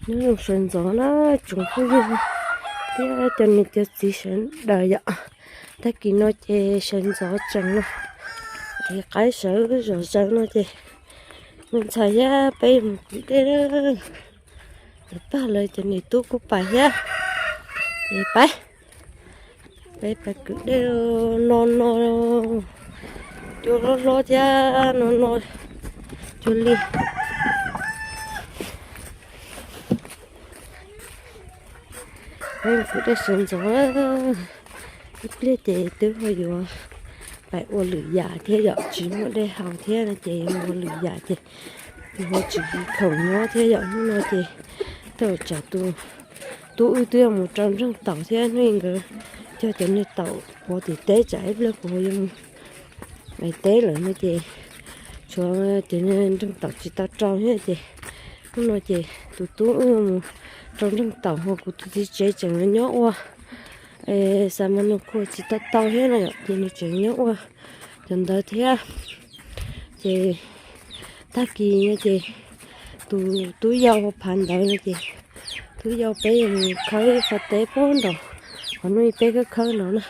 Nyob zoo sawv ntxov na tsoom phooj ywg thiab cov niam cov txiv sawv daws yom. Tag kis no ces sawv ntxov tsees no, qaib sawv zom zaws no ces me ntxhais thiab peb mus kwv dej. Pag lawv cov niam tub kuj pais thiab. Ces peb, peb pais kwv dej no no, cua hlob hlob thiab no no, cua li. Peb kwv dej sawv ntxov, ib pliag ces twb ho yuav pais ua lwm yam thiab yom, tsis muaj dej haus thiab no ces yuav ua lwm yam ces yuav tsis khoom nyob thiab yom. Hnub no ces tej zaum tsam tus tub wb twb yuav mus rau nroog taum thiab, hnub i nkawd cog cov niag taum pov tim teb, tsam ib pliag kuv yuav mus teb lawm no ces tshuav cov nroog taum tsis tau rau thiab ces hnub no ces tus tub wb mus rau nroog taum ho kuv tus txiv tsev tseem nyob ua xa ma no kua tsis tau tau thiab no yom, ces nws tseem nyob ua cov ntawd thiab. Ces tag kis no ces tus tub yau phav ntawd no ces tub yau peb mus khawb ib qho teb puag nraud, qhov no peb khawb khawb no na,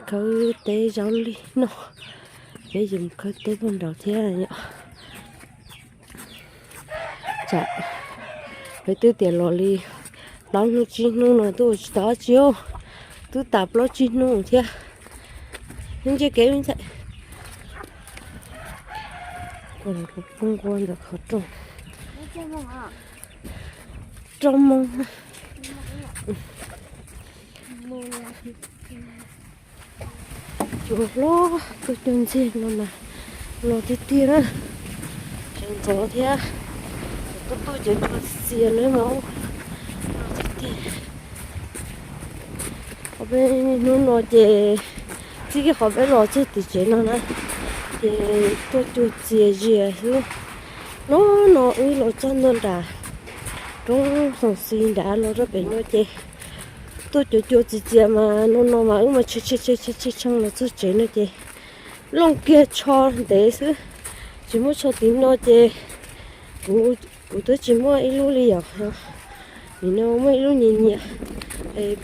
khawb teb zaub lig noj, peb yuav mus khawb teb puag nraud thiab yom. Tsam peb twb tias los li plaub hnub tsib hnub no twb ua tsis tau dab tsi, twb tas plaub tsib hnub thiab. Nce kev ntxhais, poob nqua ntawm qhov rooj, rooj moo. Cua hlob tuaj cua ntxiag no mas los tiag tiag na, sawv ntxov thiab. Tuaj tuaj cov cua txias na mas los tiag tiag. Peb hnub no ces txij kiag qhov peb los txog tim tsev no na, ces tuaj cua txias zias xwb. No no wb los txog ntua nram roob Xoom Xis nrad los rau pem no ces tuaj cua cua txias txias mas no no mas wb mas tshee tshee tshee tshee los txog tsev no ces looj kiag tsho ntev xwb, tsis muaj tsho tid no ces kuv, kuv twb tsis muaj ib lub li yom. Nim no muaj ib lub nyias nyias,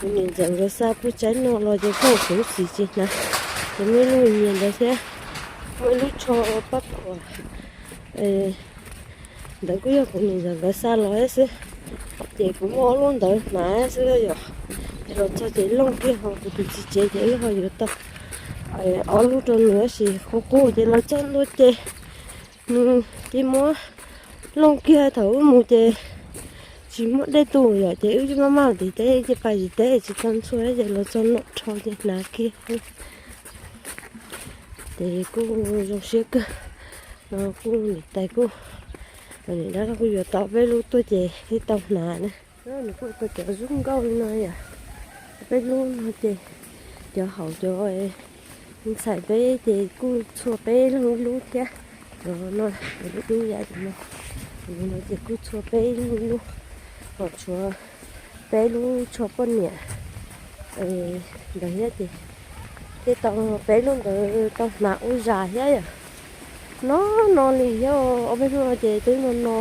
kuv niam ntxawm nkawd xa puag tsaib no los ces kuj kuv xis tsis hnav, ces muaj ib lub nyias ntawd thiab, muaj ib lub tsho pab phuam ntawd kuj yog kuv niam ntxawm nkawd xa los xwb, ces kuv muaj ob lub ntawd hnav xwb yom. Ces los txog ces looj kiag ho kuv tus txiv tsev ces wb ho yuav tau ob lub rau nws tab sis qub qub ces los txog ntua ces nws cia muab looj kiag thaum wb mus ces tsis muaj dej tu yom, ces wb maj maj tim teb ces pais tim teb tsis tau ntxhua ces los txog ntua rho ces hnav kiag. Ces kuj zoo siab kawg, no kuj niam tais kuj, niam dab kuj yuav tau peb lub tuaj ces thiaj tau hnav na. Nws kuj tau cov zoo nkauj li no yom. Peb lub no ces cov hauv cov ntxhais peb ces kuj txhua peb leeg ib lub thiab. Cov no, cov dub dub yam no, no ces kuj txhua peb ib leeg ib lub, ho tshuav peb lub tsho poj niam ntawd thiab ces thiaj tau peb lub ntawd tau hnav ua zas thiab yom. No no li thiab, ob peb hnub no ces twb no no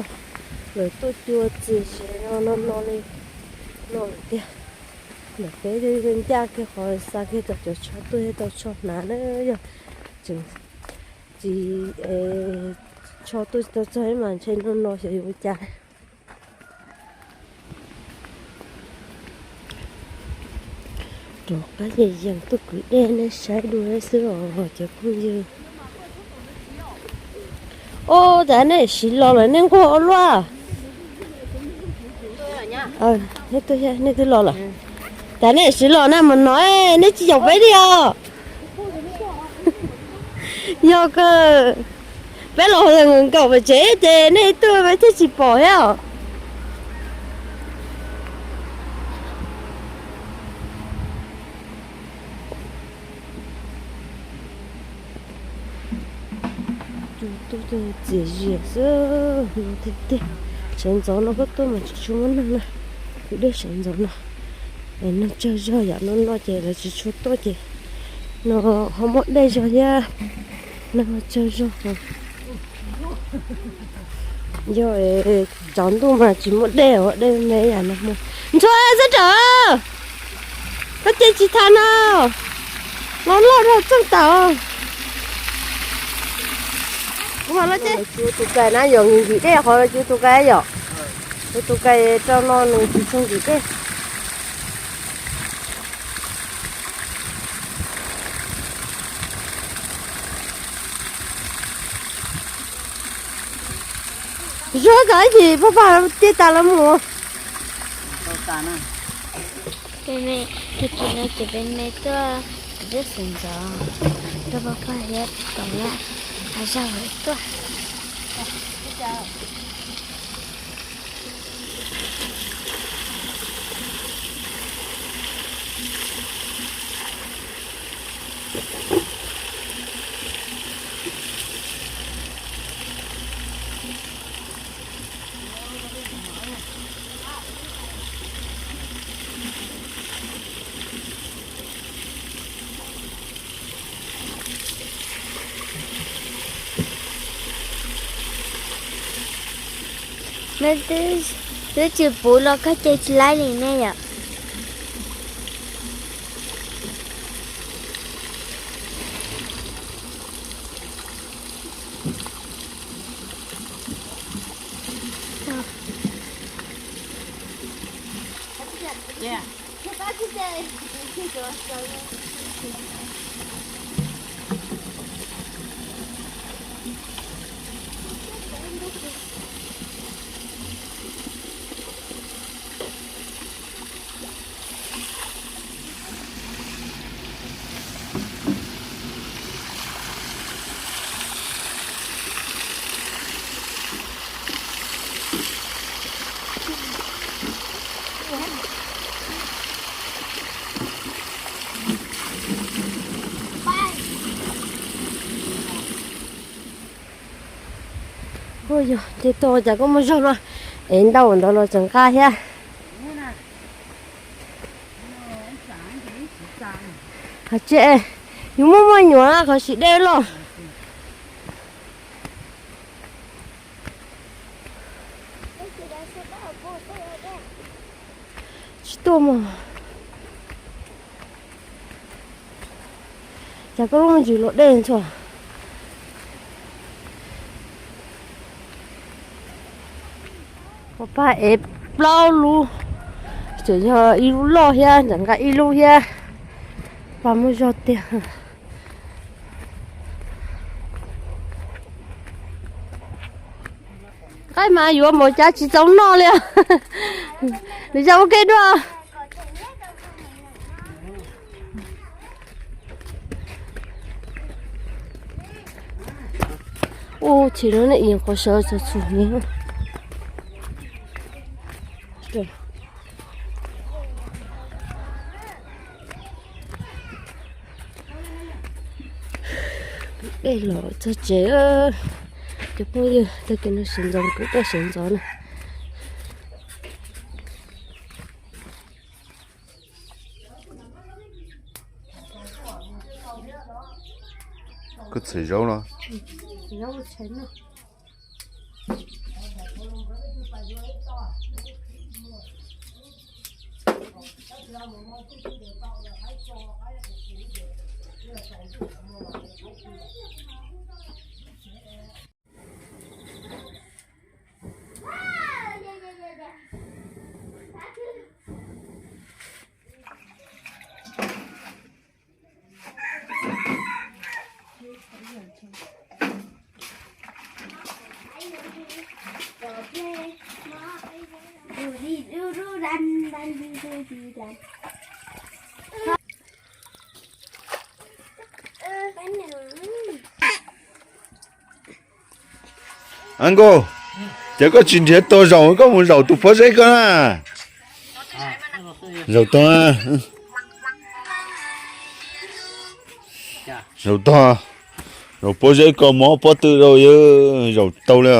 lawm, tuaj cua txias zias no no li no lawm tiag. Ntawm peb ncaj kiag qhov xa kiag tau cov tsho tuaj thiaj tau tsho hnav na yom. Tseem tsis, tsho tuaj tsis tau txog mas ntshe no no xyov yuav ua cas. Rov qab yees yees tuaj kwv dej nej saib dua xwb os cov phooj ywg. Ua cas nej siv los lawm nej nquag ua luaj? Nej twb los lawm. Cas nej siv los na mas no nej tsis yaum peb li os. Yog kawg, peb los nkaum pem tsev ces nej tuaj peb thiaj tsis pom thiab os. Tuaj txias zias xwb no tiag tiag. Sawv ntxov no koj tuaj mas tsis tshua muaj neeg na. Kwv dej sawv ntxov no, neeg tsawg zog yam no no ces lawv tsis tshua tuaj ces no ho muaj dej zog thiab, neeg ho tsawg zog. Yog tsaus ntuj mas tsis muaj dej, dej me yam no. Ntxhua xab raws, koj ces tsis tas no, los loj rau txooj tawm. Tus kais na yog nkim dej, qhov tus kais yom, tus kais rau no nws tsis tshua nkim dej. Zuag tau ib chim pab pab ces tas lawm mus. Me me, tus txiv no ces me me tuaj, kuv twb xeev ntxov rau pab pab thiab tom na, zaj tuaj. Neb twb tsis puv los koj ces tsis laib li ne yom. Ua yog ces tau cas koj muaj zog no, es ntau ntawd los tseem nqa thiab. Hais tse, yus muaj muaj nyuam qhov sim dej los. Tsis tuaj mog. Cas koj lub me ntsis los dej ntxhua. Pab ev plaub lub, tseem yog ib lub loj thiab, tseem nqa ib lub thiab. Pab muaj zog tiag. Qaib mas yuav mus cas tsis txaus noj li. Nws zaj ua ke dua. Ua tsis no ne, ib qhov sawv txog txug ni. Dej los txog tsev. Cov phooj ywg, tag kis no sawv ntxov kuv tuaj sawv ntxov na. Koj txhais zaub los? A nkauj, ces koj tsis nrhiav tau zaum koj mus zaum tus pob zeb koj na. Zaum tau na. Zaum tau, zaum pob zeb koj mob pob tw rau yawg zaum tau li.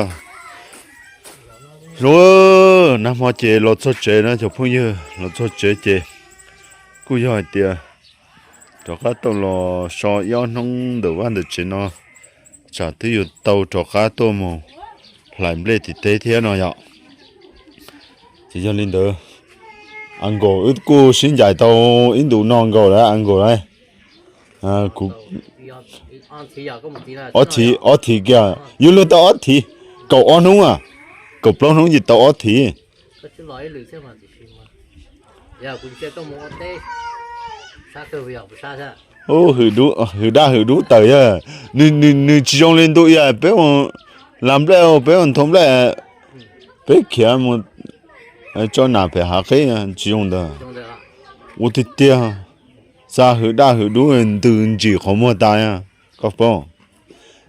Zaum, nag hmo ces los txog tsev na cov phooj ywg, los txog tsev ces kuj yog hais tias rov qab tau los so ib ob hnub ntawm vaj ntawm tsev no, tsam twb yuav tau rov qab tuaj mus hlais nplej tim teb thiab no yom. Ces yog li ntawd, a nkaus wb kuj sib ncaim tau ib ntus no nkaus lawm a nkaus lawm. Kuv ob thiv, ob thiv kiag, yuav luag tau ob thiv, kaum ob hnub a, kaum plaub hnub ces tau ob thiv. Ub, hwm daj hwm dub tawm yog, nws tsis zoo li ntu ia peb ua lag nplej peb ua ntho nplej, peb khiav mus tso nas pem hav qeb tsis zoo ntawd. Ua tiag tiag, xa hwm daj hwm dub ntws ntsim qhov muag tas koj paub.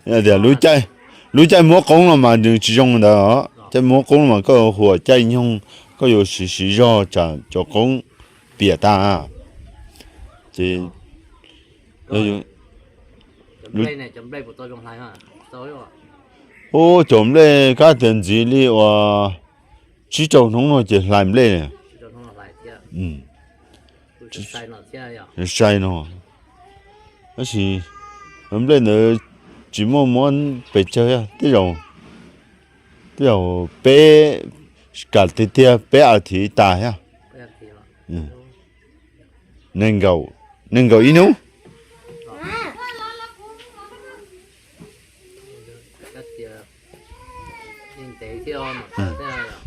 Tias lub caij muab qoob los mas nws tsis zoo ntawd os, caij muab qoob los mas koj huam caij nyoog, koj yuav siv siv zog tsam cov qoob piam tas. Ces ub, cov nplej kab tias ntxiv li uas tsib rau hnub no ces hlais nplej. Sai no, tab sis nplej ntawd tsis muaj muab pes tsawg, tej zaum, tej zaum peb, kam tiag tiag peb a thiv tas thiab. Nees nkaum, nees nkaum ib hnub.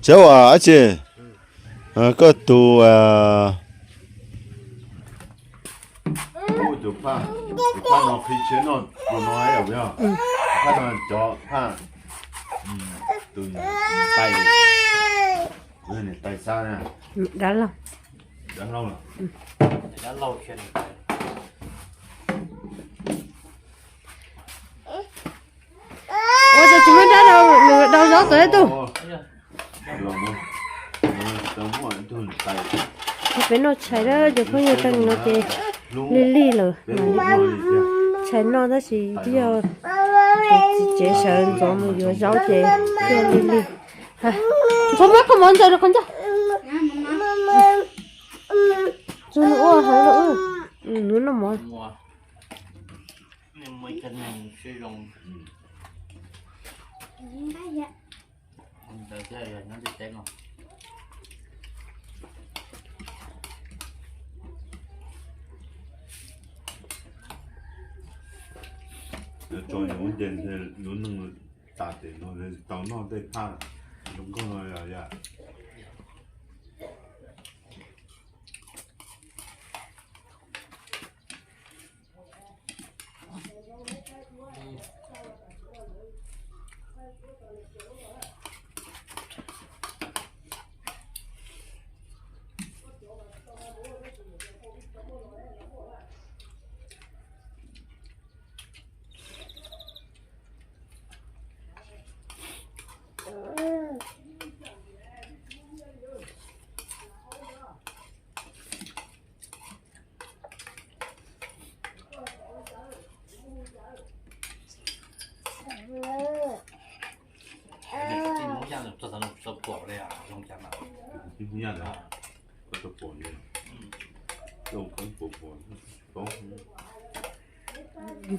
Saib ua dab tsi, koj tus, tus phaj, tus phaj no qhib tsheb noj tus no, tus phaj no cov phaj, tus niam tais, niam tais xa na, dab laug, dab laug los. Ua cas tsis muab dab rau nws daus zaub tawv tug? Peb noj tshais dab cov phooj ywg, tag no ces lig lig lawm, tshais noj tab sis twb yog tus txiv tsev sawv ntxov mus yuav zaub ces thiaj lig lig. Ntxhov muab qhov mov ntsaws rau qhov ncauj. Ntxhov nws ua heev lawm, nws noj mov. Tso yus ua ces yuav nug tas tes no tau noj tej phaj zoo nkauj no yom.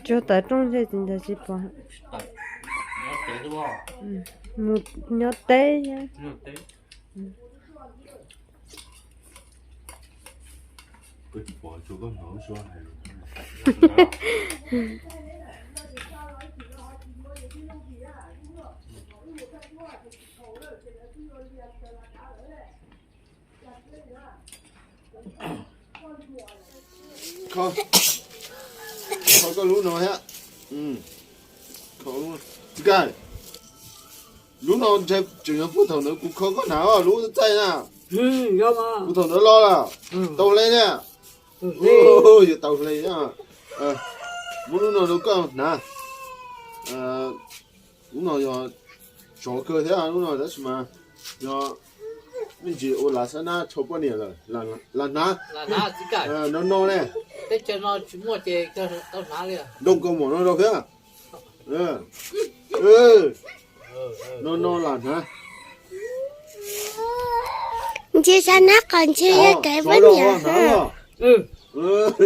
Tsuag tawv rooj ntshe tsis ntawd tsis pom. Mus nyob teb. Kho, kho koj lub no thiab. Tsis kaj, lub no ntshe tseem yog puag thaum ntawd kuv kho koj hnav lub txaij na. Puag thaum ntawd los lawm, tau hle thiab. Yuav tau hle thiab. Muab lub no rau koj hnav. Lub no yog tsov kawg thiab lub no tab sis mas yog me ntsis ua lav xab nab rau poj niam lawm, lav hnav. No no ne, nroo kaus mom no rau thiab. No no lav hnav. Ntsia xab nab qos ntsia yog kev poj niam.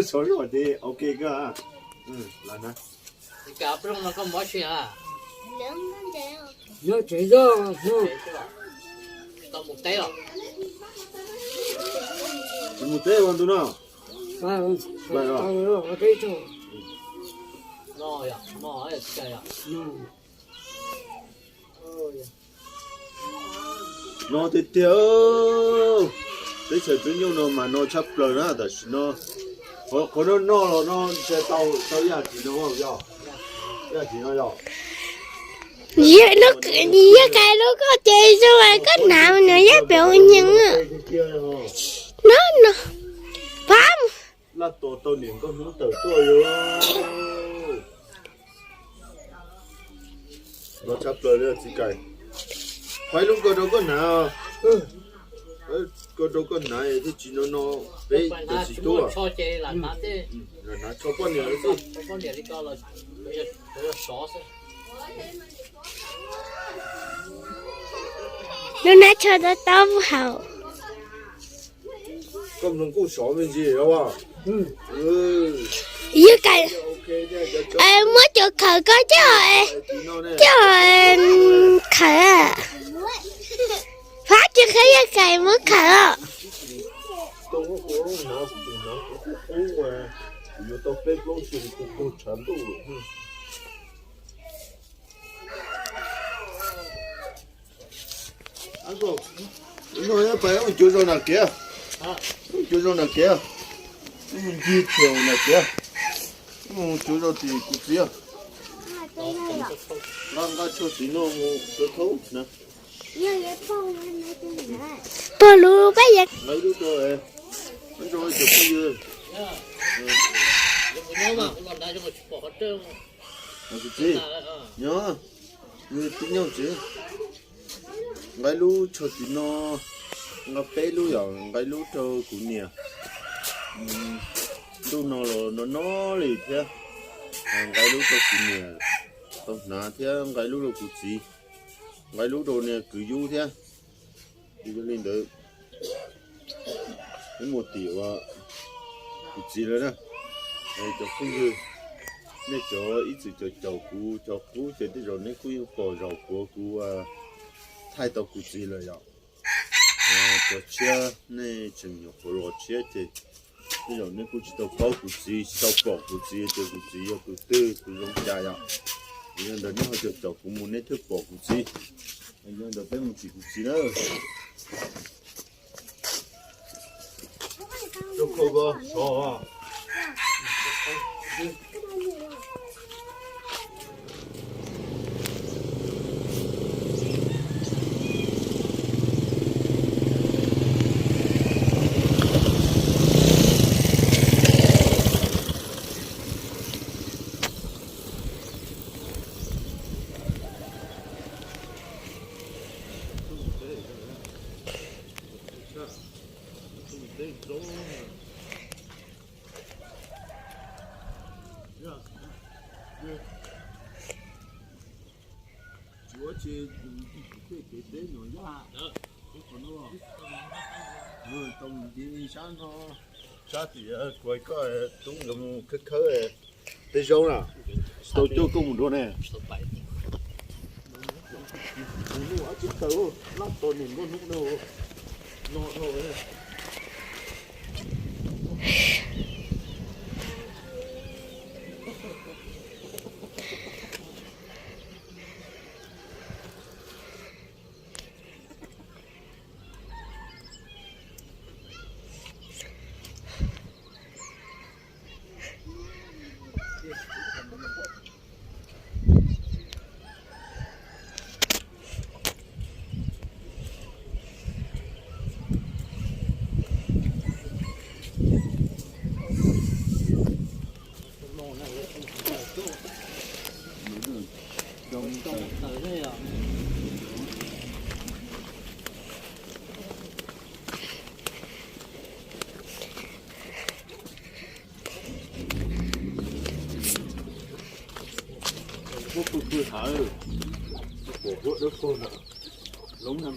Sov zog ces ok koj. Lav hnav. Nyob tsev zog no. Tsis mus teb ua ntu no. No tiag tiag, teb chaws Tub Nyuj no mas no tshaj plaws na tam sim no. Qhov no noj los no ntshe tau tau ib yam tsis no, ib yam tsis no yog. Yog kais lub koj ces zoo koj hnav nws yog pem ua nyeeg no no. Pab. Laj tos tau niam nkauj hnub tawm tuaj yog. No tshaj plaws li txiv Kais. Faib lub ko rau koj hnav. Ko rau koj hnav thiaj tsis no no peb cov tsis tuaj. Hnav tsho poj niam xwb. Lub hnav tsho tob tob haus. Koj mloog kuj sov me ntsis os. Yog Kais, muab cov khawm koj coj, coj khawm. Phab tsis qhia Yog Kais muab khawm os. No pais ua cuav zog nram kev, ua cuav zog nram kev, ncig chaw nram kev, mus cuav zog tim kuv txiv. Nqa nqa tsho txiv no mus rau thaub na. Pog lub peb yeej. Nqa lub rau, nqa rau cov phooj ywg. Kuv txiv, nyob, tib nyoog txiv. Nqa ib lub tsho txiv no, nqa peb lub yom, nqa ib lub rau kuv niam. Ntuj no los no no li thiab. Nqa ib lub rau kuv niam tau hnav thiab nqa ib lub rau kuv txiv, nqa ib lub rau niag kwv Yub thiab. Yog li ntawd, wb mus tim ua kuv txiv lawm na. Cov phooj ywg, nej cov ib txwm caum caum kuv cov qub ces tej zaum neb kuj yeej pom zaum kuv, kuv thaij tau kuv txiv lawm yom. Cov tshiab nej tseem nyuam qhuav los tshiab ces tej zaum neb kuj tsis tau paub kuv txiv, tsis tau pom kuv txiv tias kuv txiv yog tus twg tus zoo cas yom. Yog ntawd neb ho caum caum kuv mus neb thiaj pom kuv txiv. Yog ntawd peb mus tsim kuv txiv na. Tsuav tsis tej kev teb nyuam yaj, tau mus nce sab no, sab tim kuv koj tub nkawd mus khawb khawb tej zaub na, tsis tau coj koj mus dua ne. Laj tos niam nkauj hnub no, no dhau. Pw pw hav, pom huab dawb paug ntawm loob na.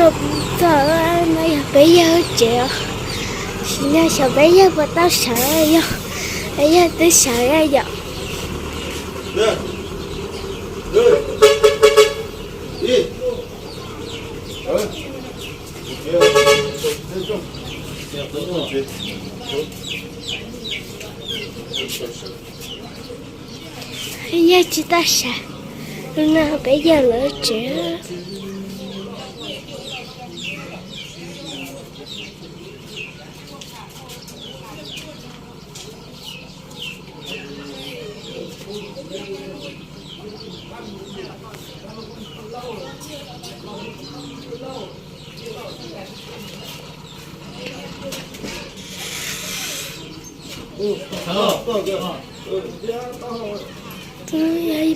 Txog no yog peb yawg tsev os. Sim no xyov peb yawg puas tau sawv, yog peb yawg twb sawv yom. Yawg tsis tau sawv, no peb yawg lawv tsev.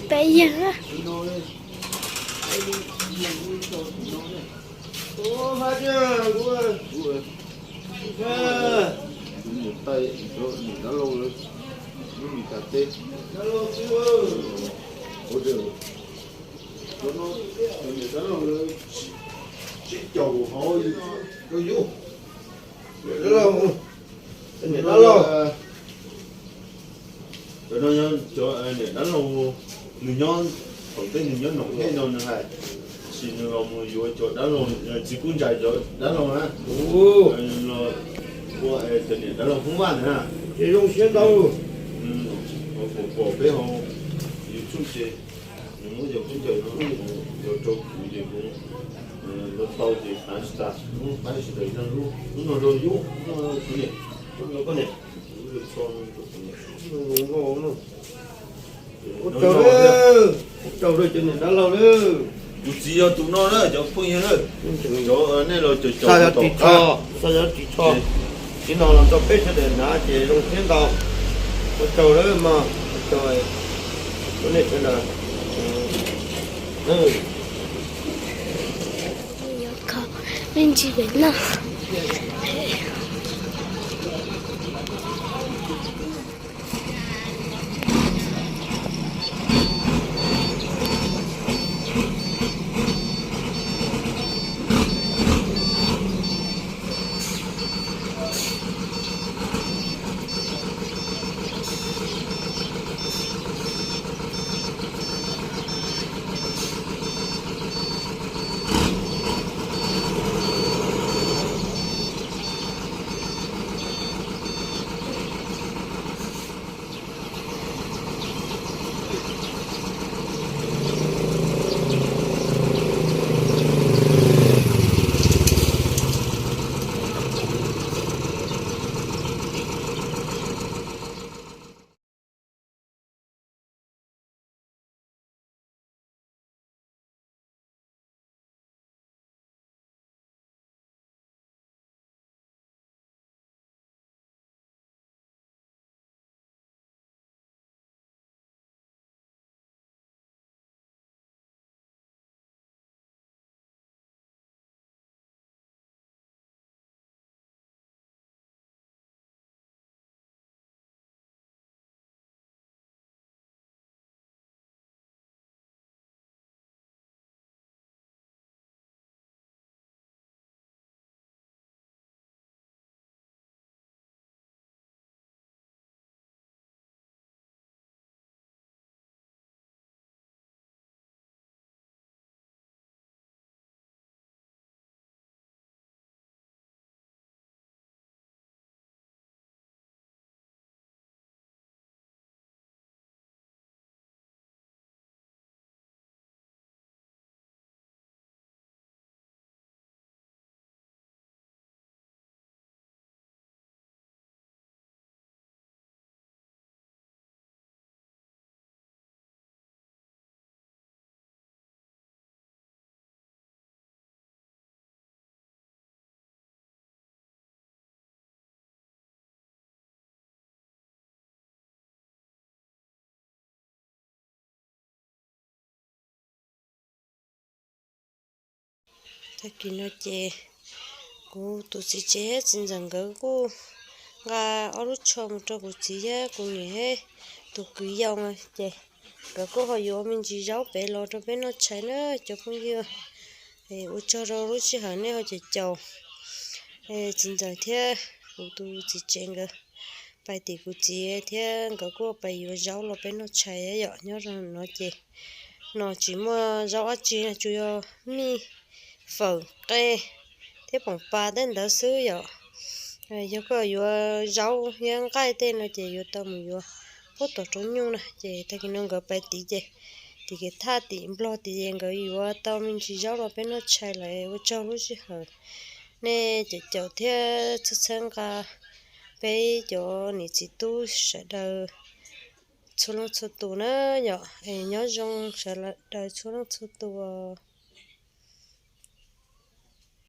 Peb yawg. Niam dab laug, cov no yog cov niam dab laug, nws nyob thaum ntej nws nyob Noom Thej no nws hais, tab sis nws los mus yuav cov dab laug, txiv Kub Ntsais cov dab laug na, los ua cov niam dab laug Hmoob Vaj ntawd na. Ces zoo siab ntau. Pom peb hauv YouTube ces nws muab cov khaub ncaws no los rau kuv ces kuv los tau ces xav tsis tas, muab pab tsis tas, lub no rau yus, lub no rau kuv niam, lub no rau koj niam, lub no rau kuv niam. Ua tsaug, ua tsaug rau cov niam dab laug lawm. Kuv txiv yog tus no na cov phooj ywg na. Cov nej los caum caum tus tom qab, xav yog ris tsho, ris no los rau peb sawv daws hnav ces zoo siab ntau. Ua tsaug lawm mog, ua tsaug rau nej sawv daws. Me ntsis pem no. Tag kis no ces kuv tus txiv tsev txiv ntxawm nkawd kuj nqa ob lub tsho mus rau kuv txiv thiab kuv niam thiab tus kwv yau no ces nkawd kuj ho yuav me ntsis zaub pem los rau peb noj tshais na cov phooj ywg. Ua tsaug rau lub sij hawm nej ho caum caum txiv ntxawm thiab kuv tus txiv tsev nkawd pais tim kuv txiv thiab nkawd kuj pais yuav zaub los peb noj tshais yom. Nyob zoo no ces no tsis muaj zaub dab tsi, tsuas yog mij, fawm, qe thiab poom pas tej ntawd xwb yom. Yog koj yuav zaub thiab nqaij tej no ces yuav tau mus yuav puag tom roob nyuj na. Ces tag kis no nkawd pais tid ces tim kev thaj tim Nplog tid ces nkawd yuav tau me ntsis zaub los peb noj tshais lawm. Ua tsaug lub sij hawm nej caum caum thiab txhawb txhawb nqa peb cov niam txiv tub sawv daws txhua leej txhua tus na yom. Nyob zoo sawv daws txhua leej txhua tus.